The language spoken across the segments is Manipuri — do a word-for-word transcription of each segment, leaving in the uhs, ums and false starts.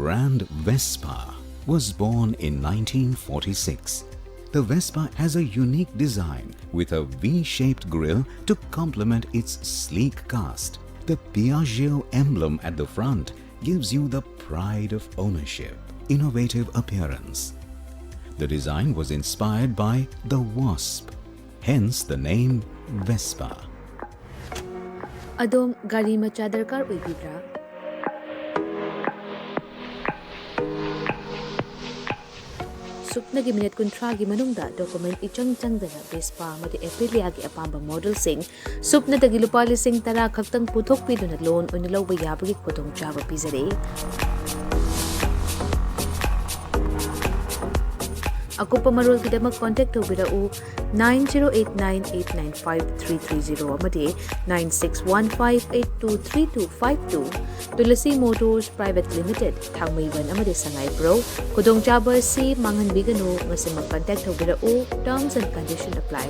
Brand Vespa was born in nineteen forty-six. The Vespa has a unique design with a V-shaped grille to complement its sleek cast. The Piaggio emblem at the front gives you the pride of ownership, innovative appearance. The design was inspired by the wasp, hence the name Vespa. ꯑꯗꯣꯝ ꯒꯥꯔꯤ ꯃꯆꯥ ꯗꯔꯀꯥꯔ ꯑꯣꯏꯕꯤꯕ꯭ꯔꯥ? ꯁꯨꯞꯅꯒꯤ ꯃꯤꯅꯤꯠ ꯀꯨꯟꯊ꯭ꯔꯥꯒꯤ ꯃꯅꯨꯡꯗ ꯗꯣꯀꯨꯃꯦꯟ ꯏꯆꯪ ꯆꯪꯗꯅ ꯚꯦꯁꯄꯥ ꯑꯃꯗꯤ ꯑꯦꯄ꯭ꯔꯤꯂꯤꯌꯥꯒꯤ ꯑꯄꯥꯝꯕ ꯃꯣꯗꯦꯜꯁꯤꯡ ꯁꯨꯞꯅꯇꯒꯤ ꯂꯨꯄꯥ ꯂꯤꯁꯤꯡ ꯇꯔꯥ ꯈꯛꯇꯪ ꯄꯨꯊꯣꯛꯄꯤꯗꯨꯅ ꯂꯣꯟ ꯑꯣꯏꯅ ꯂꯧꯕ ꯌꯥꯕꯒꯤ ꯈꯨꯗꯣꯡꯆꯥꯕ ꯄꯤꯖꯔꯤ꯫ ꯑꯀꯨꯞꯄ ꯃꯔꯣꯜꯒꯤꯗꯃꯛ ꯀꯣꯟꯇꯦꯛ ꯇꯧꯕꯤꯔꯛꯎ, nine zero eight nine eight nine five three three zero ꯑꯃꯗꯤ nine six one five eight two three two five two꯫ Tulsi motors private limited, Thangmeiband ꯑꯃꯗꯤ ꯁꯉꯥꯏꯄ꯭ꯔꯧ꯫ ꯈꯨꯗꯣꯡꯆꯥꯕ ꯑꯁꯤ ꯃꯥꯡꯍꯟꯕꯤꯒꯅꯨ, ꯃꯁꯤꯃꯛ ꯀꯟꯇꯦꯛ ꯇꯧꯕꯤꯔꯛꯎ꯫ Terms and condition apply꯫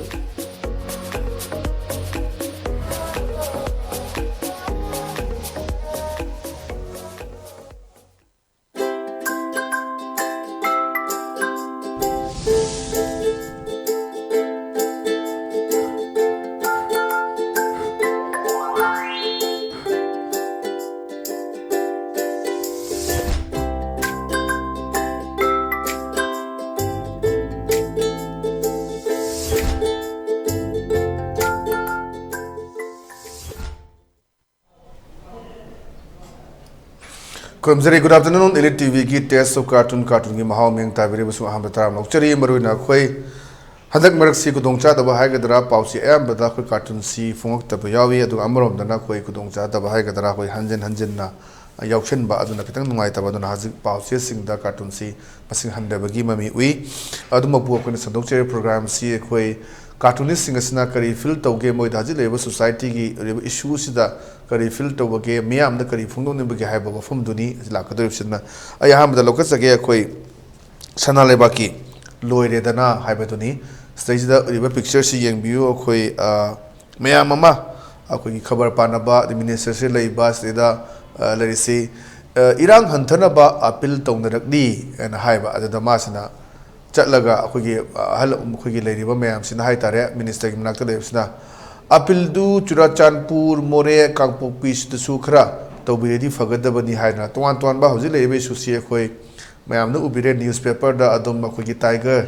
ꯈꯨꯔꯨꯝꯖꯔꯤ꯫ Good afternoon, Elite ꯇꯤꯚꯤꯒꯤ Taste of Cartoon, ꯀꯥꯔꯇꯨꯟꯒꯤ ꯃꯍꯥꯎ ꯃꯤꯌꯦꯡ ꯇꯥꯕꯤꯔꯤꯕꯁꯤꯡ ꯑꯍꯥꯟꯕ ꯇꯔꯥꯝꯅ ꯑꯣꯛꯆꯔꯤ꯫ ꯃꯔꯨꯑꯣꯏꯅ ꯑꯩꯈꯣꯏ ꯍꯟꯗꯛ ꯃꯔꯛꯁꯤ ꯈꯨꯗꯣꯡꯆꯥꯗꯕ ꯍꯥꯏꯒꯗ꯭ꯔꯥ, ꯄꯥꯎꯁꯤ ꯑꯌꯥꯝꯕꯗ ꯑꯩꯈꯣꯏ ꯀꯥꯔꯇꯨꯟꯁꯤ ꯐꯣꯡꯉꯛꯇꯕ ꯌꯥꯎꯏ꯫ ꯑꯗꯨꯒ ꯑꯃꯔꯣꯝꯗꯅ ꯑꯩꯈꯣꯏ ꯈꯨꯗꯣꯡꯆꯥꯗꯕ ꯍꯥꯏꯒꯗ꯭ꯔꯥ, ꯑꯩꯈꯣꯏ ꯍꯟꯖꯤꯟ ꯍꯟꯖꯤꯟꯅ ꯌꯥꯎꯁꯤꯟꯕ ꯑꯗꯨꯅ ꯈꯤꯇꯪ ꯅꯨꯡꯉꯥꯏꯇꯕ, ꯑꯗꯨꯅ ꯍꯧꯖꯤꯛ ꯄꯥꯎꯆꯦꯁꯤꯡꯗ ꯀꯥꯔꯇꯨꯟꯁꯤ ꯃꯁꯤꯡ ꯍꯟꯊꯕꯒꯤ ꯃꯃꯤ ꯎꯏ꯫ ꯑꯗꯨꯃꯛꯄꯨ ꯑꯩꯈꯣꯏꯅ ꯁꯟꯗꯣꯛꯆꯔꯤꯕ ꯄ꯭ꯔꯣꯒ꯭ꯔꯥꯝꯁꯤ ꯑꯩꯈꯣꯏ ꯀꯥꯔꯇꯨꯅꯤꯁꯁꯤꯡ ꯑꯁꯤꯅ ꯀꯔꯤ ꯐꯤꯜ ꯇꯧꯒꯦ, ꯃꯣꯏꯗ ꯍꯧꯖꯤꯛ ꯂꯩꯔꯤꯕ ꯁꯣꯁꯥꯏꯇꯤꯒꯤ ꯑꯣꯏꯔꯤꯕ ꯏꯁꯨꯁꯤꯗ ꯀꯔꯤ ꯐꯤꯜ ꯇꯧꯕꯒꯦ, ꯃꯤꯌꯥꯝꯗ ꯀꯔꯤ ꯐꯣꯡꯗꯣꯛꯅꯤꯡꯕꯒꯦ ꯍꯥꯏꯕ ꯋꯥꯐꯝꯗꯨꯅꯤ ꯂꯥꯛꯀꯗꯧꯔꯤꯕꯁꯤꯅ꯫ ꯑꯩ ꯑꯍꯥꯟꯕꯗ ꯂꯧꯈꯠꯆꯒꯦ, ꯑꯩꯈꯣꯏ ꯁꯅꯥ ꯂꯩꯕꯥꯛꯀꯤ ꯂꯣꯏꯔꯦꯗꯅ ꯍꯥꯏꯕꯗꯨꯅꯤ꯫ ꯁꯤꯗꯩꯁꯤꯗ ꯎꯔꯤꯕ ꯄꯤꯛꯆꯔꯁꯤ ꯌꯦꯡꯕꯤꯌꯨ꯫ ꯑꯩꯈꯣꯏ, ꯑ, ꯃꯌꯥꯝ ꯑꯃ ꯑꯩꯈꯣꯏꯒꯤ ꯈꯕꯔ ꯄꯥꯅꯕ, ꯑꯗꯩ ꯃꯤꯅꯤꯁꯇꯔꯁꯤ ꯂꯩꯕ, ꯁꯤꯗꯩꯗ, ꯑ, ꯂꯩꯔꯤꯁꯤ ꯏꯔꯥꯡ ꯍꯟꯊꯅꯕ ꯑꯄꯤꯜ ꯇꯧꯅꯔꯛꯂꯤ ꯍꯥꯏꯅ ꯍꯥꯏꯕ꯫ ꯑꯗꯨꯗ ꯃꯥꯁꯤꯅ ꯆꯠꯂꯒ ꯑꯩꯈꯣꯏꯒꯤ ꯑꯍꯜ ꯑꯩꯈꯣꯏꯒꯤ ꯂꯩꯔꯤꯕ ꯃꯌꯥꯝꯁꯤꯅ ꯍꯥꯏꯇꯥꯔꯦ, ꯃꯤꯅꯤꯁꯇꯔꯒꯤ ꯃꯅꯥꯛꯇ ꯂꯩꯕꯁꯤꯅ ꯑꯄꯤꯜꯗꯨ ꯆꯨꯔꯥꯆꯥꯟꯄꯨꯔ, ꯃꯣꯔꯦ, ꯀꯥꯡꯄꯣꯛꯄꯤꯁꯤꯗꯁꯨ ꯈꯔ ꯇꯧꯕꯤꯔꯗꯤ ꯐꯒꯗꯕꯅꯤ ꯍꯥꯏꯗꯅ ꯇꯣꯉꯥꯟ ꯇꯣꯉꯥꯟꯕ ꯍꯧꯖꯤꯛ ꯂꯩꯔꯤꯕ ꯏꯁꯨꯁꯤ ꯑꯩꯈꯣꯏ ꯃꯌꯥꯝꯅ ꯎꯕꯤꯔꯦ꯫ ꯅ꯭ꯌꯨꯁꯄꯦꯄꯔꯗ ꯑꯗꯨꯝ ꯑꯩꯈꯣꯏꯒꯤ ꯇꯥꯏꯒꯔ,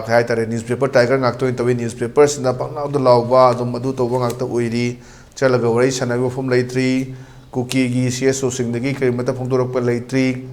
ꯀꯩ ꯍꯥꯏꯇꯥꯔꯦ, ꯅ꯭ꯌꯨꯁꯄꯦꯄꯔ ꯇꯥꯏꯒꯔ ꯉꯥꯛꯇ ꯑꯣꯏꯅ ꯇꯧꯏ꯫ ꯅ꯭ꯌꯨꯁꯄꯦꯄꯔꯁꯤꯅ ꯄꯪꯂꯥꯎꯗ ꯂꯥꯎꯕ, ꯑꯗꯨꯝ ꯑꯗꯨ ꯇꯧꯕ ꯉꯥꯛꯇ ꯑꯣꯏꯔꯤ꯫ ꯆꯠꯂꯒ ꯋꯥꯔꯤ ꯁꯥꯟꯅꯕꯒꯤ ꯋꯥꯐꯝ ꯂꯩꯇ꯭ꯔꯤ꯫ ꯀꯨꯀꯤꯒꯤ ꯁꯤ ꯑꯦꯁ ꯑꯣꯁꯤꯡꯗꯒꯤ ꯀꯔꯤꯃꯠꯇ ꯐꯣꯡꯗꯣꯔꯛꯄ ꯂꯩꯇ꯭ꯔꯤ꯫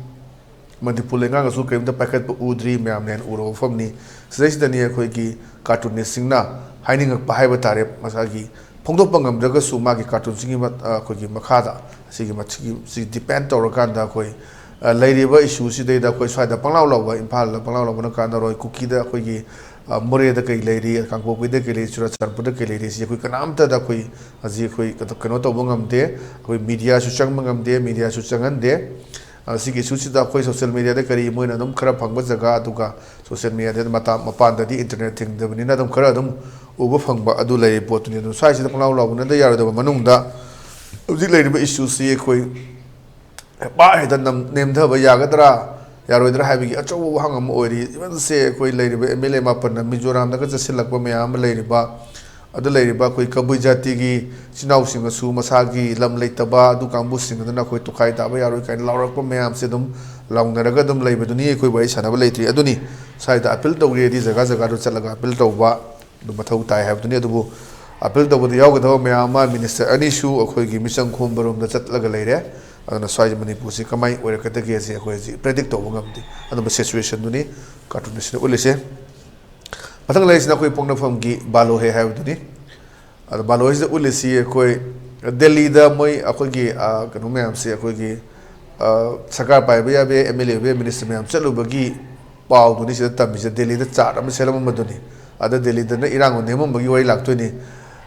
ꯃꯅꯤꯄꯨꯔ ꯂꯩꯉꯥꯛꯅꯁꯨ ꯀꯔꯤꯝꯇ ꯄꯥꯏꯈꯠꯄ ꯎꯗ꯭ꯔꯤ꯫ ꯃꯌꯥꯝꯅ ꯍꯦꯟꯅ ꯎꯔꯕ ꯋꯥꯐꯝꯅꯤ꯫ ꯁꯤꯗꯩꯁꯤꯗꯅꯤ ꯑꯩꯈꯣꯏꯒꯤ ꯀꯥꯔꯇꯨꯅꯤꯁꯁꯤꯡꯅ ꯍꯥꯏꯅꯤꯡꯉꯛꯄ ꯍꯥꯏꯕ ꯇꯥꯔꯦ, ꯃꯁꯥꯒꯤ ꯐꯣꯡꯗꯣꯛꯄ ꯉꯝꯗ꯭ꯔꯒꯁꯨ ꯃꯥꯒꯤ ꯀꯥꯔꯇꯨꯟꯁꯤꯡꯒꯤ ꯃꯠ-, ꯑ, ꯑꯩꯈꯣꯏꯒꯤ ꯃꯈꯥꯗ ꯑꯁꯤꯒꯤ ꯃꯁꯤꯒꯤ ꯁꯤ ꯗꯤꯄꯦꯟ ꯇꯧꯔꯀꯥꯟꯗ ꯑꯩꯈꯣꯏ, ꯑ, ꯂꯩꯔꯤꯕ ꯏꯁꯨꯁꯤꯗꯩꯗ ꯑꯩꯈꯣꯏ ꯁ꯭ꯋꯥꯏꯗ ꯄꯪꯂꯥꯎ ꯂꯥꯎꯕ, ꯏꯝꯐꯥꯜꯗ ꯄꯪꯂꯥꯎ ꯂꯥꯎꯕꯅ ꯀꯥꯟꯅꯔꯣꯏ꯫ ꯀꯨꯀꯤꯗ ꯑꯩꯈꯣꯏꯒꯤ, ꯑ, ꯃꯣꯔꯦꯗ ꯀꯩ ꯂꯩꯔꯤ, ꯀꯥꯡꯄꯣꯛꯄꯤꯗ ꯀꯩ ꯂꯩꯔꯤ, ꯆꯨꯔꯥꯆꯥꯟꯄꯨꯔꯗ ꯀꯩ ꯂꯩꯔꯤ, ꯁꯤ ꯑꯩꯈꯣꯏ ꯀꯅꯥꯝꯇꯗ ꯑꯩꯈꯣꯏ ꯍꯧꯖꯤꯛ ꯑꯩꯈꯣꯏ ꯀꯩꯅꯣ ꯇꯧꯕ ꯉꯝꯗꯦ꯫ ꯑꯩꯈꯣꯏ ꯃꯤꯗꯤꯌꯥꯁꯨ ꯆꯪꯕ ꯉꯝꯗꯦ, ꯃꯤꯗꯤꯌꯥꯁꯨ ꯆꯪꯍꯟꯗꯦ꯫ ꯑ, ꯁꯤꯒꯤ ꯏꯁꯨꯁꯤꯗ ꯑꯩꯈꯣꯏ ꯁꯣꯁꯦꯜ ꯃꯤꯗꯤꯌꯥꯗ ꯀꯔꯤ ꯃꯣꯏꯅ ꯑꯗꯨꯝ ꯈꯔ ꯐꯪꯕ ꯖꯒꯥ, ꯑꯗꯨꯒ ꯁꯣꯁꯦꯜ ꯃꯤꯗꯤꯌꯥꯗ ꯃꯇꯥ-, ꯃꯄꯥꯟꯗꯗꯤ ꯏꯟꯇꯔꯅꯦꯠ ꯊꯤꯡꯗꯕꯅꯤꯅ ꯑꯗꯨꯝ ꯈꯔ ꯑꯗꯨꯝ ꯎꯕ ꯐꯪꯕ ꯑꯗꯨ ꯂꯩꯔꯤ ꯄꯣꯠꯇꯨꯅꯤ꯫ ꯑꯗꯨ ꯁ꯭ꯋꯥꯏꯁꯤꯗ ꯄꯪꯂꯥꯎ ꯂꯥꯎꯕꯅꯗ ꯌꯥꯔꯣꯏꯗꯕ ꯃꯅꯨꯡꯗ ꯍꯧꯖꯤꯛ ꯂꯩꯔꯤꯕ ꯏꯁꯨꯁꯤ ꯑꯩꯈꯣꯏ ꯄꯥꯛ ꯍꯦꯛꯇ ꯅꯝ-, ꯅꯦꯝꯊꯕ ꯌꯥꯒꯗ꯭ꯔꯥ ꯌꯥꯔꯣꯏꯗ꯭ꯔꯥ ꯍꯥꯏꯕꯒꯤ ꯑꯆꯧꯕ ꯋꯥꯍꯪ ꯑꯃ ꯑꯣꯏꯔꯤ꯫ ꯏꯚꯟꯁꯦ ꯑꯩꯈꯣꯏ ꯂꯩꯔꯤꯕ ꯑꯦꯝ ꯑꯦꯜ ꯑꯦ ꯃꯥꯄꯟꯅ ꯃꯤꯖꯣꯔꯥꯝꯗꯒ ꯆꯠꯁꯤꯜꯂꯛꯄ ꯃꯌꯥꯝ ꯑꯃ ꯂꯩꯔꯤꯕ, ꯑꯗꯨ ꯂꯩꯔꯤꯕ ꯑꯩꯈꯣꯏ ꯀꯕꯨꯏ ꯖꯥꯇꯤꯒꯤ ꯏꯆꯤꯟ ꯏꯅꯥꯎꯁꯤꯡꯅꯁꯨ ꯃꯁꯥꯒꯤ ꯂꯝ ꯂꯩꯇꯕ ꯑꯗꯨ ꯀꯥꯡꯕꯨꯁꯤꯡ ꯑꯗꯨꯅ ꯑꯩꯈꯣꯏ ꯇꯨꯈꯥꯏ ꯇꯥꯕ ꯌꯥꯔꯣꯏ ꯀꯥꯏꯅ ꯂꯥꯎꯔꯛꯄ ꯃꯌꯥꯝꯁꯦ ꯑꯗꯨꯝ ꯂꯥꯎꯅꯔꯒ ꯑꯗꯨꯝ ꯂꯩꯕꯗꯨꯅꯤ꯫ ꯑꯩꯈꯣꯏ ꯋꯥꯔꯤ ꯁꯥꯟꯅꯕ ꯂꯩꯇ꯭ꯔꯤ꯫ ꯑꯗꯨꯅꯤ ꯁ꯭ꯋꯥꯏꯗ ꯑꯄꯤꯜ ꯇꯧꯒꯦꯗꯤ ꯖꯒꯥ ꯖꯒꯥꯗ ꯆꯠꯂꯒ ꯑꯄꯤꯜ ꯇꯧꯕ ꯑꯗꯨ ꯃꯊꯧ ꯇꯥꯏ ꯍꯥꯏꯕꯗꯨꯅꯤ꯫ ꯑꯗꯨꯕꯨ ꯑꯄꯤꯜ ꯇꯧꯕꯗ ꯌꯥꯎꯒꯗꯕ ꯃꯌꯥꯝ ꯑꯃ ꯃꯤꯅꯤꯁꯇꯔ ꯑꯅꯤꯁꯨ ꯑꯩꯈꯣꯏꯒꯤ ꯃꯤꯆꯪ ꯈꯣꯝꯕꯔꯣꯝꯗ ꯆꯠꯂꯒ ꯂꯩꯔꯦ꯫ ꯑꯗꯨꯅ ꯁ꯭ꯋꯥꯏꯁꯤ ꯃꯅꯤꯄꯨꯔꯁꯤ ꯀꯃꯥꯏꯅ ꯑꯣꯏꯔꯛꯀꯗꯒꯦꯁꯦ ꯑꯩꯈꯣꯏ ꯍꯧꯖꯤꯛ ꯄ꯭ꯔꯦꯗꯤꯛ ꯇꯧꯕ ꯉꯝꯗꯦ꯫ ꯑꯗꯨꯝꯕ ꯁꯤꯆꯨꯋꯦꯁꯟꯗꯨꯅꯤ ꯀꯥꯔꯇꯨꯟꯁꯤꯅ ꯎꯠꯂꯤꯁꯦ꯫ ꯃꯊꯪ ꯂꯩꯔꯤꯁꯤꯅ ꯑꯩꯈꯣꯏ ꯄꯣꯛꯅꯐꯝꯒꯤ ꯕꯥꯂꯣꯍꯦ ꯍꯥꯏꯕꯗꯨꯅꯤ꯫ ꯑꯗꯣ ꯕꯥꯂꯣꯍꯦꯁꯤꯗ ꯎꯠꯂꯤꯁꯤ ꯑꯩꯈꯣꯏ ꯗꯦꯜꯂꯤꯗ ꯃꯣꯏ ꯑꯩꯈꯣꯏꯒꯤ, ꯑ, ꯀꯩꯅꯣ ꯃꯌꯥꯝꯁꯦ ꯑꯩꯈꯣꯏꯒꯤ, ꯑ, ꯁꯔꯀꯥꯔ ꯄꯥꯏꯕ ꯌꯥꯕ ꯑꯦꯝ ꯑꯦꯜ ꯑꯦ ꯑꯣꯏꯕ ꯃꯤꯅꯤꯁꯇꯔ ꯃꯌꯥꯝ ꯆꯠꯂꯨꯕꯒꯤ ꯄꯥꯎꯗꯨꯅꯤ ꯁꯤꯗ ꯇꯝꯃꯤꯁꯦ꯫ ꯗꯦꯜꯂꯤꯗ ꯆꯥꯔꯠ ꯑꯃ ꯁꯦꯝꯂꯝꯕꯗꯨꯅꯤ꯫ ꯑꯗ ꯗꯦꯜꯂꯤꯗꯅ ꯏꯔꯥꯡ ꯅꯦꯝꯃꯝꯕꯒꯤ ꯋꯥꯔꯤ ꯂꯥꯛꯇꯣꯏꯅꯤ꯫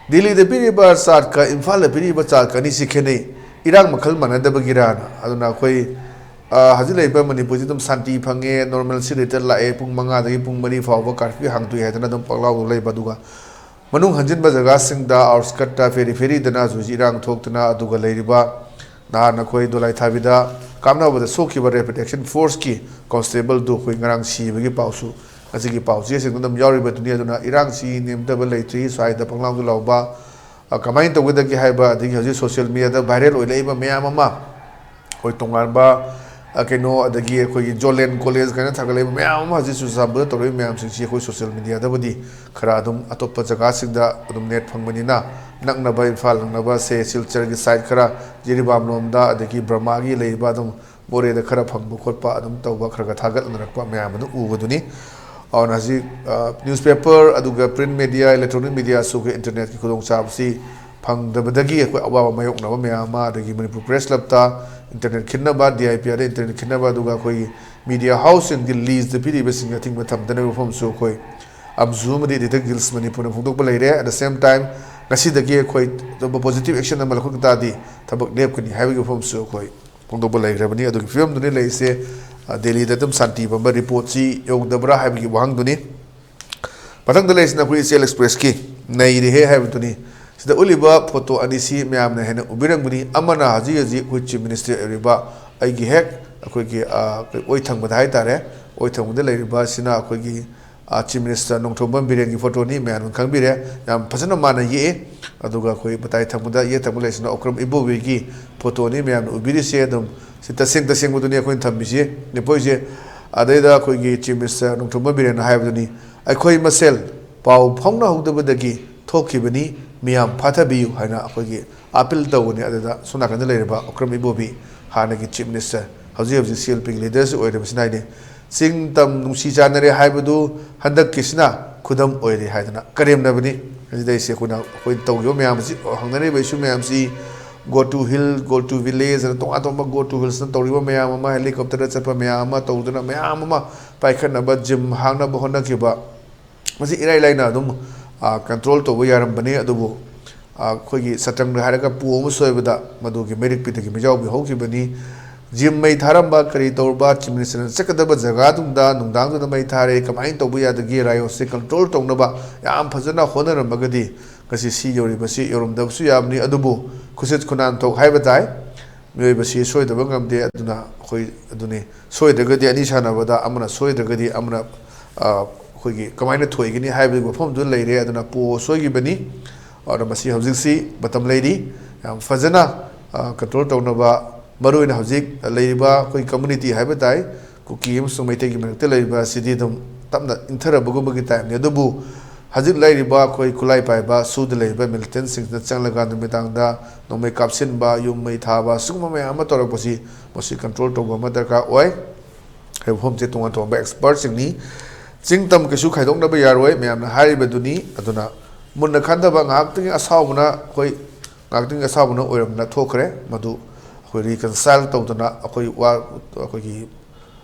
ꯗꯦꯜꯂꯤꯗ ꯄꯤꯔꯤꯕ ꯆꯥꯔꯠꯀ ꯏꯝꯐꯥꯜꯗ ꯄꯤꯔꯤꯕ ꯆꯥꯔꯠꯀ ꯑꯅꯤꯁꯤ ꯈꯦꯠꯅꯩ꯫ ꯏꯔꯥꯡ ꯃꯈꯜ ꯃꯥꯟꯅꯗꯕꯒꯤꯔꯥꯅ꯫ ꯑꯗꯨꯅ ꯑꯩꯈꯣꯏ, ꯑ, ꯍꯧꯖꯤꯛ ꯂꯩꯔꯤꯕ ꯃꯅꯤꯄꯨꯔꯁꯤ ꯑꯗꯨꯝ ꯁꯥꯟꯇꯤ ꯐꯪꯉꯦ, ꯅꯣꯔꯃꯦꯜꯁꯤ ꯔꯤꯇꯔꯟ ꯂꯥꯛꯑꯦ, ꯄꯨꯡ ꯃꯉꯥꯗꯒꯤ ꯄꯨꯡ ꯃꯔꯤ ꯐꯥꯎꯕ ꯀꯥꯔꯐ꯭ꯌꯨ ꯍꯥꯡꯗꯣꯛꯏ ꯍꯥꯏꯗꯅ ꯑꯗꯨꯝ ꯄꯪꯂꯥꯎꯗ ꯂꯩꯕ, ꯑꯗꯨꯒ ꯃꯅꯨꯡ ꯍꯟꯖꯤꯟꯕ ꯖꯒꯥꯁꯤꯡꯗ, ꯑꯥꯎꯠꯁꯀꯠꯇ, ꯐꯦꯔꯤ ꯐꯦꯔꯤꯗꯅ ꯍꯧꯖꯤꯛ ꯍꯧꯖꯤꯛ ꯏꯔꯥꯡ ꯊꯣꯛꯇꯅ, ꯑꯗꯨꯒ ꯂꯩꯔꯤꯕ ꯅꯍꯥꯟ ꯑꯩꯈꯣꯏ ꯗꯣꯂꯥꯏꯊꯥꯕꯤꯗ ꯀꯥꯞꯅꯕꯗ ꯁꯣꯛꯈꯤꯕ Rapid Action Forceꯀꯤ constable ꯗꯨ ꯑꯩꯈꯣꯏ ꯉꯔꯥꯡ ꯁꯤꯕꯒꯤ ꯄꯥꯎꯁꯨ ꯉꯁꯤꯒꯤ ꯄꯥꯎ ꯆꯦꯁꯤꯡꯗ ꯑꯗꯨꯝ ꯌꯥꯎꯔꯤꯕꯗꯨꯅꯤ꯫ ꯑꯗꯨꯅ ꯏꯔꯥꯡꯁꯤ ꯅꯦꯝꯊꯕ ꯂꯩꯇ꯭ꯔꯤ, ꯁ꯭ꯋꯥꯏꯗ ꯄꯪꯂꯥꯎꯗ ꯂꯥꯎꯕ, ꯑ, ꯀꯃꯥꯏꯅ ꯇꯧꯒꯗꯒꯦ ꯍꯥꯏꯕ, ꯑꯗꯒꯤ ꯍꯧꯖꯤꯛ social mediaꯗ viral ꯑꯣꯏꯔꯛꯏꯕ ꯃꯌꯥꯝ ꯑꯃ, ꯑꯩꯈꯣꯏ ꯇꯣꯉꯥꯟꯕ, ꯑ, ꯀꯩꯅꯣ, ꯑꯗꯒꯤ ꯑꯩꯈꯣꯏꯒꯤ ꯖꯣꯂꯦꯟ ꯀꯣꯂꯦꯖ ꯀꯥꯏꯅ ꯊꯥꯒꯠꯂꯛꯏꯕ ꯃꯌꯥꯝ ꯑꯃ, ꯍꯧꯖꯤꯛ ꯆꯨꯔꯆꯥꯟꯄꯨꯔꯗ ꯇꯧꯔꯛꯏꯕ ꯃꯌꯥꯝꯁꯤꯡꯁꯤ ꯑꯩꯈꯣꯏ social mediaꯗꯕꯨꯗꯤ ꯈꯔ ꯑꯗꯨꯝ, ꯑꯇꯣꯞꯄ ꯖꯒꯥꯁꯤꯡꯗ ꯑꯗꯨꯝ net ꯐꯪꯕꯅꯤꯅ, ꯅꯛꯅꯕ, ꯏꯝꯐꯥꯜ ꯅꯛꯅꯕ, ꯁꯦ, ꯁꯤꯜꯆꯔꯒꯤ side ꯈꯔ, ꯖꯤꯔꯤꯕꯥꯝ ꯂꯣꯝꯗ, ꯑꯗꯒꯤ ꯕꯔꯃꯥꯒꯤ ꯂꯩꯔꯤꯕ ꯑꯗꯨꯝ ꯃꯣꯔꯦꯗ ꯈꯔ ꯐꯪꯕ ꯈꯣꯠꯄ ꯑꯗꯨꯝ ꯇꯧꯕ, ꯈꯔ ꯈꯔ ꯊꯥꯒꯠꯅꯔꯛꯄ ꯃꯌꯥꯝ ꯑꯗꯨ ꯎꯕꯗꯨꯅꯤ꯫ ꯑꯗꯨꯅ ꯍꯧꯖꯤꯛ, ꯑ, newspaper, ꯑꯗꯨꯒ print media, electronic mediaꯁꯨ ꯑꯩꯈꯣꯏ internetꯀꯤ ꯈꯨꯗꯣꯡꯆꯥꯕꯁꯤ ꯐꯪꯗꯕꯗꯒꯤ ꯑꯩꯈꯣꯏ ꯑꯋꯥꯕ ꯃꯥꯌꯣꯛꯅꯕ ꯃꯌꯥꯝ ꯑꯃ, ꯑꯗꯒꯤ ꯃꯅꯤꯄꯨꯔ Press Clubꯇ internet ꯈꯤꯟꯅꯕ, DIPRꯗ internet ꯈꯤꯟꯅꯕ, ꯑꯗꯨꯒ ꯑꯩꯈꯣꯏꯒꯤ media houseꯁꯤꯡꯒꯤ leaseꯇ ꯄꯤꯔꯤꯕꯁꯤꯡ ꯑꯊꯤꯡꯕ ꯊꯝꯗꯅꯕꯒꯤ ꯋꯥꯐꯝꯁꯨ ꯑꯩꯈꯣꯏ ꯑꯝꯖꯨ ꯑꯃꯗꯤ Editor Guilds ꯃꯅꯤꯄꯨꯔꯅ ꯐꯣꯡꯗꯣꯛꯄ ꯂꯩꯔꯦ꯫ At the same time, ꯉꯁꯤꯗꯒꯤ ꯑꯩꯈꯣꯏ ꯑꯇꯣꯞꯄ positive action ꯑꯃ ꯂꯧꯈꯠꯄ ꯇꯥꯔꯗꯤ ꯊꯕꯛ ꯂꯦꯞꯀꯅꯤ ꯍꯥꯏꯕꯒꯤ ꯋꯥꯐꯝꯁꯨ ꯑꯩꯈꯣꯏ ꯐꯣꯡꯗꯣꯛꯄ ꯂꯩꯈ꯭ꯔꯕꯅꯤ꯫ ꯑꯗꯨꯒꯤ ꯐꯤꯕꯝꯗꯨꯅꯤ ꯂꯩꯔꯤꯁꯦ꯫ ꯑ, ꯗꯦꯜꯂꯤꯗ ꯑꯗꯨꯝ ꯁꯥꯟꯇꯤ ꯄꯝꯕ reportꯁꯤ ꯌꯧꯗꯕ꯭ꯔꯥ ꯍꯥꯏꯕꯒꯤ ꯋꯥꯍꯪꯗꯨꯅꯤ꯫ ꯃꯊꯪꯗ ꯂꯩꯔꯤꯁꯤꯅ ꯑꯩꯈꯣꯏ ꯏꯆꯦꯜ Expressꯀꯤ ꯅꯩꯔꯦꯍꯦ ꯍꯥꯏꯕꯗꯨꯅꯤ꯫ ꯁꯤꯗ ꯎꯠꯂꯤꯕ photo ꯑꯅꯤꯁꯤ ꯃꯌꯥꯝꯅ ꯍꯦꯟꯅ ꯎꯕꯤꯔꯝꯒꯅꯤ꯫ ꯑꯃꯅ ꯍꯧꯖꯤꯛ ꯍꯧꯖꯤꯛ ꯑꯩꯈꯣꯏ Chief Minister ꯑꯣꯏꯔꯤꯕ ꯑꯩꯒꯤ ꯍꯦꯛ ꯑꯩꯈꯣꯏꯒꯤ, ꯑ, ꯑꯣꯏ ꯊꯪꯕꯗ ꯍꯥꯏꯇꯥꯔꯦ, ꯑꯣꯏ ꯊꯪꯕꯗ ꯂꯩꯔꯤꯕ ꯑꯁꯤꯅ ꯑꯩꯈꯣꯏꯒꯤ, ꯑ, Chief Minister ꯅꯣꯡꯊꯣꯝꯕꯝ ꯕꯤꯔꯦꯟꯒꯤ photoꯅꯤ, ꯃꯌꯥꯝꯅ ꯈꯪꯕꯤꯔꯦ꯫ ꯌꯥꯝ ꯐꯖꯅ ꯃꯥꯅ ꯌꯦꯛꯑꯦ꯫ ꯑꯗꯨꯒ ꯑꯩꯈꯣꯏ ꯃꯇꯥꯏ ꯊꯪꯕꯗ, ꯌꯦꯠ ꯊꯪꯕ ꯂꯩꯔꯤꯁꯤꯅ ꯑꯣꯀ꯭ꯔꯝ ꯏꯕꯣꯕꯤꯒꯤ photoꯅꯤ, ꯃꯌꯥꯝꯅ ꯎꯕꯤꯔꯤꯁꯦ꯫ ꯑꯗꯨꯝ ꯁꯤ ꯇꯁꯦꯡ ꯇꯁꯦꯡꯕꯗꯨꯅꯤ ꯑꯩꯈꯣꯏꯅ ꯊꯝꯃꯤꯁꯦ, ꯅꯦꯄꯣꯏꯁꯦ꯫ ꯑꯗꯩꯗ ꯑꯩꯈꯣꯏꯒꯤ Chief Minister ꯅꯣꯡꯊꯣꯝꯕꯝ ꯕꯤꯔꯦꯟꯅ ꯍꯥꯏꯕꯗꯨꯅꯤ, ꯑꯩꯈꯣꯏ ꯃꯁꯦꯜ ꯄꯥꯎ ꯐꯥꯎꯅꯍꯧꯗꯕꯗꯒꯤ ꯊꯣꯛꯈꯤꯕꯅꯤ, ꯃꯤꯌꯥꯝ ꯐꯥꯊꯕꯤꯌꯨ ꯍꯥꯏꯅ ꯑꯩꯈꯣꯏꯒꯤ appeal ꯇꯧꯕꯅꯤ꯫ ꯑꯗꯨꯗ ꯁꯣꯝ ꯅꯥꯀꯟꯗ ꯂꯩꯔꯤꯕ ꯑꯣꯀ꯭ꯔꯝ ꯏꯕꯣꯕꯤ, ꯍꯥꯟꯅꯒꯤ Chief Minister, ꯍꯧꯖꯤꯛ ꯍꯧꯖꯤꯛ CLPꯒꯤ leaderꯁꯨ ꯑꯣꯏꯔꯤꯕꯁꯤꯅ ꯍꯥꯏꯅꯤ, ꯆꯤꯡ ꯇꯝ ꯅꯨꯡꯁꯤ ꯆꯥꯟꯅꯔꯦ ꯍꯥꯏꯕꯗꯨ ꯍꯟꯗꯛꯀꯤꯁꯤꯅ ꯈꯨꯗꯝ ꯑꯣꯏꯔꯦ ꯍꯥꯏꯗꯅ ꯀꯔꯦꯝꯅꯕꯅꯤ꯫ ꯃꯁꯤꯗꯩꯁꯤ ꯑꯩꯈꯣꯏꯅ, ꯑꯩꯈꯣꯏꯅ ꯇꯧꯈꯤꯕ ꯃꯌꯥꯝ ꯑꯁꯤ, ꯍꯪꯅꯔꯤꯕ issue ꯃꯌꯥꯝꯁꯤ, go to hill, go to village ꯑꯅ ꯇꯣꯉꯥꯟ ꯇꯣꯉꯥꯟꯕ go to hillsꯅ ꯇꯧꯔꯤꯕ ꯃꯌꯥꯝ ꯑꯃ, helicopterꯗ ꯆꯠꯄ ꯃꯌꯥꯝ ꯑꯃ ꯇꯧꯗꯨꯅ ꯃꯌꯥꯝ ꯑꯃ ꯄꯥꯏꯈꯠꯅꯕ, ꯖꯤꯝ ꯍꯥꯡꯅꯕ ꯍꯣꯠꯅꯈꯤꯕ, ꯃꯁꯤ ꯏꯔꯥꯏ ꯂꯥꯏꯅ ꯑꯗꯨꯝ, ꯑ, control ꯇꯧꯕ ꯌꯥꯔꯝꯕꯅꯤ꯫ ꯑꯗꯨꯕꯨ, ꯑ, ꯑꯩꯈꯣꯏꯒꯤ ꯁꯇ꯭ꯔꯪꯗ ꯍꯥꯏꯔꯒ ꯄꯨ ꯑꯃ ꯁꯣꯏꯕꯗ ꯃꯗꯨꯒꯤ ꯃꯩꯔꯤꯛꯄꯤꯗꯒꯤ ꯃꯩꯖꯥꯎꯕꯤ ꯍꯧꯈꯤꯕꯅꯤ꯫ ꯖꯤꯝ ꯃꯩ ꯊꯥꯔꯝꯕ, ꯀꯔꯤ ꯇꯧꯔꯕ, Chief Ministerꯅ ꯆꯠꯀꯗꯕ ꯖꯒꯥꯗꯨꯗ ꯅꯨꯡꯗꯥꯡꯗꯨꯗ ꯃꯩ ꯊꯥꯔꯦ, ꯀꯃꯥꯏꯅ ꯇꯧꯕ ꯌꯥꯗꯒꯦ? Riotꯁꯦ control ꯇꯧꯅꯕ ꯌꯥꯝ ꯐꯖꯅ ꯍꯣꯠꯅꯔꯝꯃꯒꯗꯤ ꯉꯁꯤ ꯁꯤ ꯌꯧꯔꯤꯕꯁꯤ ꯌꯧꯔꯝꯗꯕꯁꯨ ꯌꯥꯕꯅꯤ꯫ ꯑꯗꯨꯕꯨ ꯈꯨꯠꯁꯤꯠ ꯈꯨꯅꯥꯟꯊꯣꯛ ꯍꯥꯏꯕ ꯇꯥꯏ꯫ ꯃꯤꯑꯣꯏꯕꯁꯤ ꯁꯣꯏꯗꯕ ꯉꯝꯗꯦ꯫ ꯑꯗꯨꯅ ꯑꯩꯈꯣꯏ ꯑꯗꯨꯅꯤ, ꯁꯣꯏꯗ꯭ꯔꯒꯗꯤ ꯑꯅꯤ ꯁꯥꯟꯅꯕꯗ ꯑꯃꯅ ꯁꯣꯏꯗ꯭ꯔꯒꯗꯤ ꯑꯃꯅ, ꯑ, ꯑꯩꯈꯣꯏꯒꯤ ꯀꯃꯥꯏꯅ ꯊꯣꯏꯒꯅꯤ ꯍꯥꯏꯕꯒꯤ ꯋꯥꯐꯝꯗꯨ ꯂꯩꯔꯦ꯫ ꯑꯗꯨꯅ ꯄꯣ ꯁꯣꯏꯈꯤꯕꯅꯤ꯫ ꯑꯗꯨꯅ ꯃꯁꯤ ꯍꯧꯖꯤꯛꯁꯤ ꯃꯇꯝ ꯂꯩꯔꯤ, ꯌꯥꯝ ꯐꯖꯅ, ꯑ, ꯀꯟꯇ꯭ꯔꯣꯜ ꯇꯧꯅꯕ꯫ ꯃꯔꯨꯑꯣꯏꯅ ꯍꯧꯖꯤꯛ ꯂꯩꯔꯤꯕ ꯑꯩꯈꯣꯏ ꯀꯝꯃꯨꯅꯤꯇꯤ ꯍꯥꯏꯕ ꯇꯥꯏ, ꯀꯨꯀꯤ ꯑꯃꯁꯨꯡ ꯃꯩꯇꯩꯒꯤ ꯃꯔꯛꯇ ꯂꯩꯔꯤꯕ ꯑꯁꯤꯗꯤ ꯑꯗꯨꯝ ꯇꯞꯅ ꯏꯪꯊꯔꯕꯒꯨꯝꯕꯒꯤ ꯇꯥꯏꯞꯅꯤ꯫ ꯑꯗꯨꯕꯨ ꯍꯧꯖꯤꯛ ꯂꯩꯔꯤꯕ ꯑꯩꯈꯣꯏ ꯈꯨꯠꯂꯥꯏ ꯄꯥꯏꯕ ꯁꯨꯗ ꯂꯩꯔꯤꯕ ꯃꯤꯂꯤꯇꯦꯟꯁꯤꯡꯁꯤꯅ ꯆꯪꯂꯒ ꯅꯨꯃꯤꯗꯥꯡꯗ ꯅꯣꯡꯃꯩ ꯀꯥꯞꯁꯤꯟꯕ, ꯌꯨꯝ ꯃꯩ ꯊꯥꯕ, ꯁꯤꯒꯨꯝꯕ ꯃꯌꯥꯝ ꯑꯃ ꯇꯧꯔꯛꯄꯁꯤ, ꯃꯁꯤ ꯀꯟꯇ꯭ꯔꯣꯜ ꯇꯧꯕ ꯑꯃ ꯗꯔꯀꯥꯔ ꯑꯣꯏ꯫ ꯍꯥꯏꯕ ꯃꯐꯝꯁꯦ ꯇꯣꯉꯥꯟ ꯇꯣꯉꯥꯟꯕ ꯑꯦꯛꯁꯄꯔꯠꯁꯤꯡꯅꯤ꯫ ꯆꯤꯡ ꯇꯝ ꯀꯩꯁꯨ ꯈꯥꯏꯗꯣꯛꯅꯕ ꯌꯥꯔꯣꯏ, ꯃꯌꯥꯝꯅ ꯍꯥꯏꯔꯤꯕꯗꯨꯅꯤ꯫ ꯑꯗꯨꯅ ꯃꯨꯟꯅ ꯈꯟꯊꯕ, ꯉꯥꯏꯍꯥꯛꯇꯪꯒꯤ ꯑꯁꯥꯎꯕꯅ ꯑꯩꯈꯣꯏ, ꯉꯥꯏꯍꯥꯛꯇꯪꯒꯤ ꯑꯁꯥꯎꯕꯅ ꯑꯣꯏꯔꯝꯗꯅ ꯊꯣꯛꯈ꯭ꯔꯦ꯫ ꯃꯗꯨ ꯑꯩꯈꯣꯏ ꯔꯤꯀꯟꯁꯥꯏꯜ ꯇꯧꯗꯅ, ꯑꯩꯈꯣꯏ ꯋꯥ-, ꯑꯩꯈꯣꯏꯒꯤ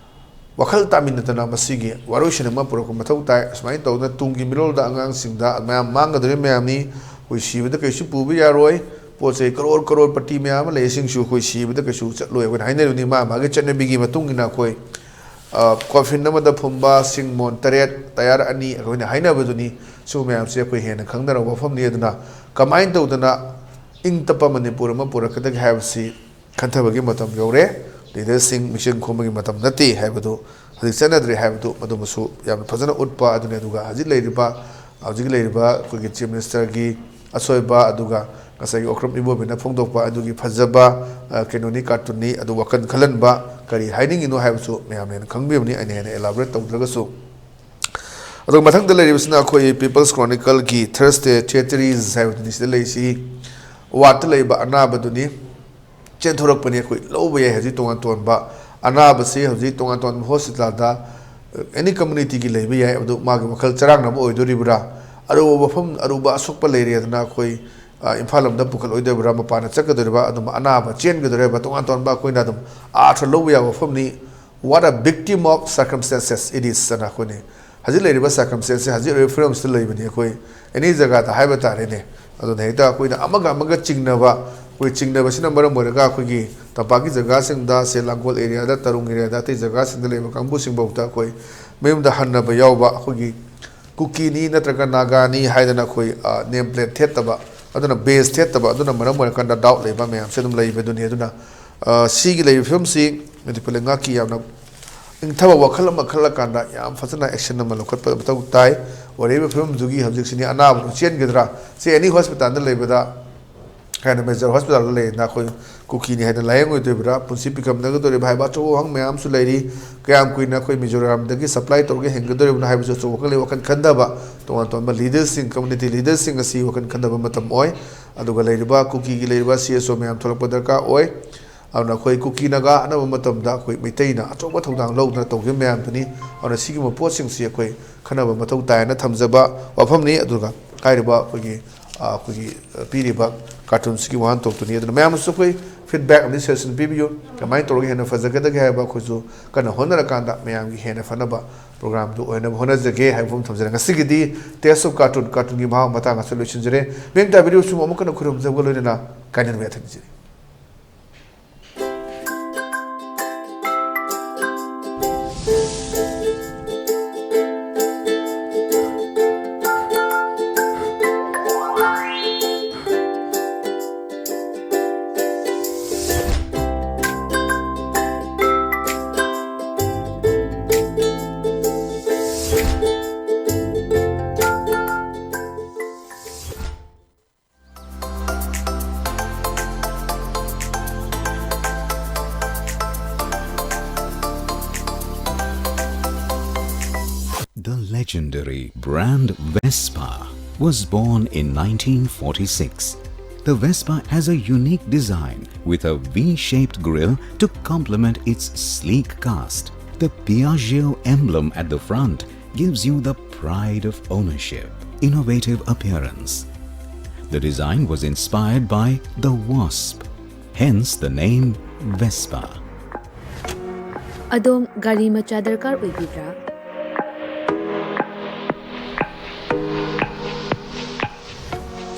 ꯋꯥꯈꯜ ꯇꯥꯃꯤꯟꯅꯗꯅ ꯃꯁꯤꯒꯤ ꯋꯥꯔꯣꯏꯁꯤꯟ ꯑꯃ ꯄꯨꯔꯛꯄ ꯃꯊꯧ ꯇꯥꯏ꯫ ꯑꯁꯨꯃꯥꯏꯅ ꯇꯧꯗꯅ ꯇꯨꯡꯒꯤ ꯃꯤꯔꯣꯜꯗ ꯑꯉꯥꯡꯁꯤꯡꯗ ꯃꯌꯥꯝ ꯃꯥꯡꯒꯗꯧꯔꯤꯕ ꯃꯌꯥꯝꯅꯤ꯫ ꯑꯩꯈꯣꯏ ꯁꯤꯕꯗ ꯀꯩꯁꯨ ꯄꯨꯕ ꯌꯥꯔꯣꯏ꯫ ꯄꯣꯠ ꯆꯩ ꯀꯔꯣꯔ ꯀꯔꯣꯔ ꯄꯇꯤ ꯃꯌꯥꯝ ꯑꯃ ꯂꯩꯁꯤꯡꯁꯨ ꯑꯩꯈꯣꯏ ꯁꯤꯕꯗ ꯀꯩꯁꯨ ꯆꯠꯂꯣꯏ꯫ ꯑꯩꯈꯣꯏꯅ ꯍꯥꯏꯅꯔꯤꯕꯅꯤ, ꯃꯥ ꯃꯥꯒꯤ ꯆꯠꯅꯕꯤꯒꯤ ꯃꯇꯨꯡ ꯏꯟꯅ ꯑꯩꯈꯣꯏ, ꯑ, ꯀꯣꯐꯤꯟ ꯑꯃꯗ ꯐꯨꯝꯕ ꯁꯤꯡ ꯃꯣꯟ ꯇꯔꯦꯠ, ꯇꯌꯥꯔ ꯑꯅꯤ, ꯑꯩꯈꯣꯏꯅ ꯍꯥꯏꯅꯕꯗꯨꯅꯤ꯫ ꯁꯤꯒꯨꯝꯕ ꯃꯌꯥꯝꯁꯦ ꯑꯩꯈꯣꯏ ꯍꯦꯟꯅ ꯈꯪꯅꯔꯕ ꯋꯥꯐꯝꯅꯤ꯫ ꯑꯗꯨꯅ ꯀꯃꯥꯏꯅ ꯇꯧꯗꯅ ꯏꯪ ꯇꯞꯄ ꯃꯅꯤꯄꯨꯔ ꯑꯃ ꯄꯨꯔꯛꯀꯗꯒꯦ ꯍꯥꯏꯕꯁꯤ ꯈꯟꯊꯕꯒꯤ ꯃꯇꯝ ꯌꯧꯔꯦ꯫ ꯂꯤꯗꯔꯁꯤꯡ ꯃꯤꯆꯪ ꯈꯣꯝꯕꯒꯤ ꯃꯇꯝ ꯅꯠꯇꯦ ꯍꯥꯏꯕꯗꯨ, ꯍꯧꯖꯤꯛ ꯆꯠꯅꯗ꯭ꯔꯦ ꯍꯥꯏꯕꯗꯨ, ꯃꯗꯨꯃꯁꯨ ꯌꯥꯝꯅ ꯐꯖꯅ ꯎꯠꯄ ꯑꯗꯨꯅꯤ꯫ ꯑꯗꯨꯒ ꯍꯧꯖꯤꯛ ꯂꯩꯔꯤꯕ, ꯍꯧꯖꯤꯛ ꯂꯩꯔꯤꯕ ꯑꯩꯈꯣꯏꯒꯤ ꯆꯤꯐ ꯃꯤꯅꯤꯁꯇꯔꯒꯤ ꯑꯁꯣꯏꯕ, ꯑꯗꯨꯒ ꯉꯁꯥꯏꯒꯤ ꯑꯣꯀ꯭ꯔꯝ ꯏꯕꯣꯕꯤꯅ ꯐꯣꯡꯗꯣꯛꯄ ꯑꯗꯨꯒꯤ ꯐꯖꯕ, ꯑ, ꯀꯩꯅꯣꯅꯤ, ꯀꯥꯔꯇꯨꯟꯅꯤ, ꯑꯗꯨ ꯋꯥꯈꯜ ꯈꯜꯍꯟꯕ, ꯀꯔꯤ ꯍꯥꯏꯅꯤꯡꯉꯤꯅꯣ ꯍꯥꯏꯕꯁꯨ ꯃꯌꯥꯝꯅ ꯍꯦꯟꯅ ꯈꯪꯕꯤꯔꯝꯅꯤ, ꯑꯩꯅ ꯍꯦꯟꯅ ꯏꯂꯥꯕꯣꯔꯦꯠ ꯇꯧꯗ꯭ꯔꯒꯁꯨ꯫ ꯑꯗꯨꯒ ꯃꯊꯪꯗ ꯂꯩꯔꯤꯕꯁꯤꯅ ꯑꯩꯈꯣꯏ ꯄꯤꯄꯜꯁ ꯀ꯭ꯔꯣꯅꯤꯀꯜꯒꯤ ꯊꯔꯁꯗꯦ ꯊꯤꯌꯦꯇꯔꯤꯁ ꯍꯥꯏꯕꯗꯨꯅꯤ꯫ ꯁꯤꯗ ꯂꯩꯔꯤꯁꯤ ꯋꯥꯔꯗꯇ ꯂꯩꯕ ꯑꯅꯥꯕꯗꯨꯅꯤ꯫ ꯆꯦꯟꯊꯣꯔꯛꯄꯅꯤ꯫ ꯑꯩꯈꯣꯏ ꯂꯧꯕ ꯌꯥꯏ ꯍꯧꯖꯤꯛ ꯇꯣꯉꯥꯟ ꯇꯣꯉꯥꯟꯕ ꯑꯅꯥꯕꯁꯤ, ꯍꯧꯖꯤꯛ ꯇꯣꯉꯥꯟ ꯇꯣꯉꯥꯟꯕ ꯍꯣꯁꯄꯤꯇꯥꯜꯗ, ꯑꯦꯅꯤ ꯀꯝꯃꯨꯅꯤꯇꯤꯒꯤ ꯂꯩꯕ ꯌꯥꯏ꯫ ꯑꯗꯨ ꯃꯥꯒꯤ ꯋꯥꯈꯜ ꯆꯔꯥꯡꯅꯕ ꯑꯣꯏꯗꯣꯔꯤꯕ꯭ꯔꯥ, ꯑꯔꯨꯕ ꯃꯐꯝ, ꯑꯔꯨꯕ ꯑꯁꯣꯛꯄ ꯂꯩꯔꯦꯗꯅ ꯑꯩꯈꯣꯏ, ꯑ, ꯏꯝꯐꯥꯜ ꯂꯣꯝꯗ ꯄꯨꯈꯠꯂꯣꯏꯗꯕ꯭ꯔꯥ, ꯃꯄꯥꯟꯗ ꯆꯠꯀꯗꯧꯔꯤꯕ, ꯑꯗꯨꯝꯕ ꯑꯅꯥꯕ ꯆꯦꯟꯒꯗꯧꯔꯤꯕ, ꯇꯣꯉꯥꯟ ꯇꯣꯉꯥꯟꯕ ꯑꯩꯈꯣꯏꯅ ꯑꯗꯨꯝ ꯑꯥꯔꯊ ꯂꯧꯕ ꯌꯥꯕ ꯃꯐꯝꯅꯤ꯫ What a victim of circumstances it is ꯑꯅ ꯑꯩꯈꯣꯏꯅ ꯍꯧꯖꯤꯛ ꯂꯩꯔꯤꯕ ꯁꯔꯀꯝꯁꯇꯦꯟꯁꯁꯦ, ꯍꯧꯖꯤꯛ ꯂꯩꯔꯤꯕ ꯐꯤꯕꯝꯁꯤꯗ ꯂꯩꯕꯅꯤ꯫ ꯑꯩꯈꯣꯏ ꯑꯦꯅꯤ ꯖꯒꯥꯗ ꯍꯥꯏꯕ ꯇꯥꯔꯦꯅꯦ꯫ ꯑꯗꯨꯅ ꯍꯦꯛꯇ ꯑꯩꯈꯣꯏꯅ ꯑꯃꯒ ꯑꯃꯒ ꯆꯤꯡꯅꯕ, ꯑꯩꯈꯣꯏ ꯆꯤꯡꯅꯕꯁꯤꯅ ꯃꯔꯝ ꯑꯣꯏꯔꯒ ꯑꯩꯈꯣꯏꯒꯤ ꯇꯝꯄꯥꯛꯀꯤ ꯖꯒꯥꯁꯤꯡꯗ, ꯁꯦ, ꯂꯥꯡꯒꯣꯜ ꯑꯦꯔꯤꯌꯥꯗ, ꯇꯔꯨꯡ ꯑꯦꯔꯤꯌꯥꯗ, ꯑꯇꯩ ꯖꯒꯥꯁꯤꯡꯗ ꯂꯩꯕ ꯀꯥꯡꯕꯨꯁꯤꯡꯐꯥꯎꯗ ꯑꯩꯈꯣꯏ ꯃꯌꯨꯝꯗ ꯍꯟꯅꯕ ꯌꯥꯎꯕ, ꯑꯩꯈꯣꯏꯒꯤ ꯀꯨꯀꯤꯅꯤ ꯅꯠꯇ꯭ꯔꯒ ꯅꯥꯒꯥꯅꯤ ꯍꯥꯏꯗꯅ ꯑꯩꯈꯣꯏ, ꯑ, ꯅꯦꯝ ꯄ꯭ꯂꯦꯠ ꯊꯦꯠꯇꯕ, ꯑꯗꯨꯅ ꯕꯦꯖ ꯊꯦꯠꯇꯕ, ꯑꯗꯨꯅ ꯃꯔꯝ ꯑꯣꯏꯔꯀꯥꯟꯗ ꯗꯥꯎꯠ ꯂꯩꯕ ꯃꯌꯥꯝꯁꯦ ꯑꯗꯨꯝ ꯂꯩꯕꯗꯨꯅꯤ꯫ ꯑꯗꯨꯅ ꯑ, ꯁꯤꯒꯤ ꯂꯩꯔꯤꯕ ꯐꯤꯕꯝꯁꯤ ꯃꯅꯤꯄꯨꯔ ꯂꯩꯉꯥꯛꯀꯤ ꯌꯥꯝꯅ ꯏꯪꯊꯕ ꯋꯥꯈꯜ ꯑꯃ ꯈꯜꯂꯀꯥꯟꯗ ꯌꯥꯝ ꯐꯖꯅ action ꯑꯃ ꯂꯧꯈꯠꯄ ꯃꯊꯧ ꯇꯥꯏ꯫ ꯑꯣꯏꯔꯛꯏꯕ ꯐꯤꯕꯝꯗꯨꯒꯤ ꯍꯧꯖꯤꯛꯁꯤꯅꯤ ꯑꯅꯥꯕꯗꯨ ꯆꯦꯟꯒꯗ꯭ꯔꯥ? ꯁꯤ any hospitalꯗ ꯂꯩꯕꯗ, ꯍꯥꯏꯅ major hospitalꯗ ꯂꯩꯔꯤꯅ ꯑꯩꯈꯣꯏ ꯀꯨꯀꯤꯅꯤ ꯍꯥꯏꯅ ꯂꯥꯏꯌꯦꯡꯉꯣꯏꯗꯣꯏꯕ꯭ꯔꯥ? ꯄꯨꯟꯁꯤ ꯄꯤꯀꯝꯅꯒꯗꯧꯔꯤꯕ꯭ꯔꯥ ꯍꯥꯏꯕ ꯑꯆꯧꯕ ꯋꯥꯍꯪ ꯃꯌꯥꯝ ꯑꯃꯁꯨ ꯂꯩꯔꯤ꯫ ꯀꯌꯥꯝ ꯀꯨꯏꯅ ꯑꯩꯈꯣꯏ ꯃꯤꯖꯣꯔꯥꯝꯗꯒꯤ supply ꯇꯧꯔꯒ ꯍꯤꯡꯒꯗꯧꯔꯤꯕꯅꯣ ꯍꯥꯏꯕꯁꯨ ꯑꯆꯧꯕ ꯋꯥꯈꯜ, ꯋꯥꯈꯜ ꯈꯟꯊꯕ, ꯇꯣꯉꯥꯟ ꯇꯣꯉꯥꯟꯕ leaderꯁꯤꯡ, community leaderꯁꯤꯡ ꯑꯁꯤ ꯋꯥꯈꯜ ꯈꯟꯊꯕ ꯃꯇꯝ ꯑꯣꯏ꯫ ꯑꯗꯨꯒ ꯂꯩꯔꯤꯕ ꯀꯨꯀꯤꯒꯤ ꯂꯩꯔꯤꯕ C S O ꯃꯌꯥꯝ ꯊꯣꯛꯂꯛꯄ ꯗꯔꯀꯥꯔ ꯑꯣꯏ꯫ ꯑꯗꯨꯅ ꯑꯩꯈꯣꯏ ꯀꯨꯀꯤ ꯅꯥꯒꯥ ꯑꯅꯝꯕ ꯃꯇꯝꯗ ꯑꯩꯈꯣꯏ ꯃꯩꯇꯩꯅ ꯑꯆꯧꯕ ꯊꯧꯗꯥꯡ ꯂꯧꯗꯨꯅ ꯇꯧꯈꯤꯕ ꯃꯌꯥꯝꯗꯨꯅꯤ꯫ ꯑꯗꯨꯅ ꯁꯤꯒꯨꯝꯕ ꯄꯣꯠꯁꯤꯡꯁꯤ ꯑꯩꯈꯣꯏ ꯈꯟꯅꯕ ꯃꯊꯧ ꯇꯥꯏꯅ ꯊꯝꯖꯕ ꯋꯥꯐꯝꯅꯤ꯫ ꯑꯗꯨꯒ ꯍꯥꯏꯔꯤꯕ ꯑꯩꯈꯣꯏꯒꯤ, ꯑ, ꯑꯩꯈꯣꯏꯒꯤ, ꯑ, ꯄꯤꯔꯤꯕ cartoonꯁꯤꯒꯤ ꯋꯥꯍꯟꯊꯣꯛꯇꯨꯅꯤ꯫ ꯑꯗꯨꯅ ꯃꯌꯥꯝꯅꯁꯨ ꯑꯩꯈꯣꯏ feedback ꯑꯃꯗꯤ suggestion ꯄꯤꯕꯤꯌꯨ, ꯀꯃꯥꯏꯅ ꯇꯧꯔꯒ ꯍꯦꯟꯅ ꯐꯖꯒꯗꯒꯦ ꯍꯥꯏꯕ ꯑꯩꯈꯣꯏꯁꯨ ꯀꯟꯅ ꯍꯣꯠꯅꯔꯀꯥꯟꯗ ꯃꯌꯥꯝꯒꯤ ꯍꯦꯟꯅ ꯐꯅꯕ programꯗꯨ ꯑꯣꯏꯅꯕ ꯍꯣꯠꯅꯖꯒꯦ ꯍꯥꯏꯕ ꯋꯥꯐꯝ ꯊꯝꯖꯔꯦ꯫ ꯉꯁꯤꯒꯤꯗꯤ Taste of Cartoon, cartoonꯒꯤ ꯃꯍꯥꯎ ꯃꯇꯥꯡ ꯑꯁꯤꯗ ꯂꯣꯏꯁꯤꯟꯖꯔꯦ꯫ ꯃꯦꯝ ꯇꯥꯕꯤꯔꯤꯕꯁꯨ ꯑꯃꯨꯛ ꯍꯟꯅ ꯈꯨꯔꯨꯝꯖꯕꯒ ꯂꯣꯏꯅꯅ ꯀꯥꯏꯅꯅꯕ ꯌꯥꯊꯪ ꯅꯤꯖꯔꯤ꯫ The legendary brand Vespa was born in nineteen forty-six. The Vespa has a unique design with a V-shaped grille to complement its sleek cast. The Piaggio emblem at the front gives you the pride of ownership, innovative appearance. The design was inspired by the wasp, hence the name Vespa. ꯑꯗꯣꯝ ꯒꯥꯔꯤ ꯃꯆꯥ ꯗꯔꯀꯥꯔ ꯑꯣꯏꯕꯤꯕ꯭ꯔꯥ?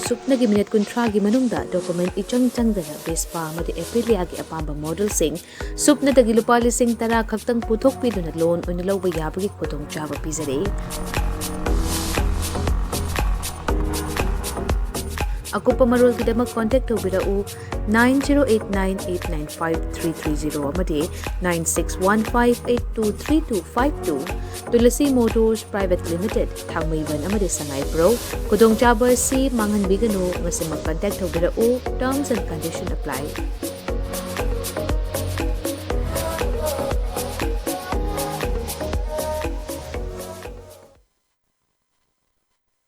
ꯁꯨꯞꯅꯒꯤ ꯃꯤꯅꯤꯠ ꯀꯨꯟꯊ꯭ꯔꯥꯒꯤ ꯃꯅꯨꯡꯗ document ꯏꯆꯪ ꯆꯪꯗꯅ Vespa ꯑꯃꯗꯤ Apriliaꯒꯤ ꯑꯄꯥꯝꯕ modelꯁꯤꯡ ꯁꯨꯞꯅꯗꯒꯤ ꯂꯨꯄꯥ ꯂꯤꯁꯤꯡ ꯇꯔꯥ ꯈꯛꯇꯪ ꯄꯨꯊꯣꯛꯄꯤꯗꯨꯅ loan ꯑꯣꯏꯅ ꯂꯧꯕ ꯌꯥꯕꯒꯤ ꯈꯨꯗꯣꯡꯆꯥꯕ ꯄꯤꯖꯔꯤ꯫ ꯑꯀꯨꯞꯄ ꯃꯔꯣꯜꯒꯤꯗꯃꯛ contact ꯇꯧꯕꯤꯔꯛꯎ nine zero eight nine eight nine five three three zero ꯑꯃꯗꯤ nine six one five eight two three two five two꯫ Tulasi Motors Private Limited, ꯊꯥꯡꯃꯩꯕꯟ ꯑꯃꯗꯤ ꯁꯉꯥꯏꯄ꯭ꯔꯧ꯫ ꯈꯨꯗꯣꯡꯆꯥꯕ ꯑꯁꯤ ꯃꯥꯡꯍꯟꯕꯤꯒꯅꯨ, ꯃꯁꯤꯃꯛ contact ꯇꯧꯕꯤꯔꯛꯎ꯫ Terms and condition apply꯫